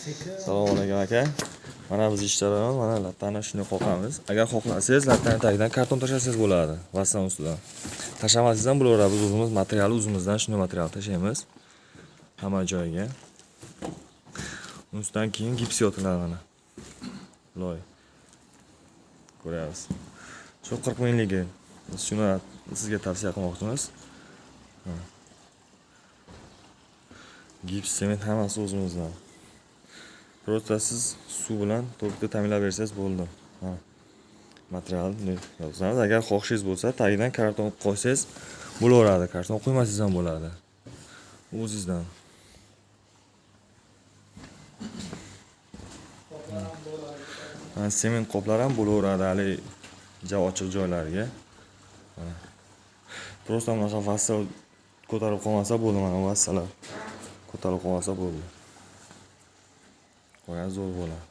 Sekin. Assalomu alaykum, aka. Mana biz ishlarimiz, mana lattani shunday qoqamiz. Agar xohlasangiz, lattani tagidan karton tashlasangiz bo'ladi, vassan ustidan. Tashlamasangiz ham bo'laveradi. Biz o'zimiz materialni o'zimizdan shunday material tashlaymiz. Hamma joyiga. Ustidan keyin gips yotiladi mana. Loy. Ko'ryapsiz. Shu 40 mingligi. Biz shuni sizga tavsiya qilmoqchimiz. Ha. Gips, sement hammasi o'zimizdan. Просто siz suv bilan to'kda ta'minlab bersangiz bo'ldi. Ha. Material yozamiz. Agar xohishingiz bo'lsa, tagidan karton qo'ysangiz bo'laveradi. Karton qo'ymasangiz ham bo'ladi. O'zingizdan. Qoplar ham bo'ladi. Ha, sement qoplar ham bo'laveradi hali ja ochiq joylarga. Mana. Просто bunaqa vassa ko'tarib qolmasa bo'ldi, mana vassalar. Ko'tarib qolmasa bo'ldi. Qolgan zo'r bo'ladi.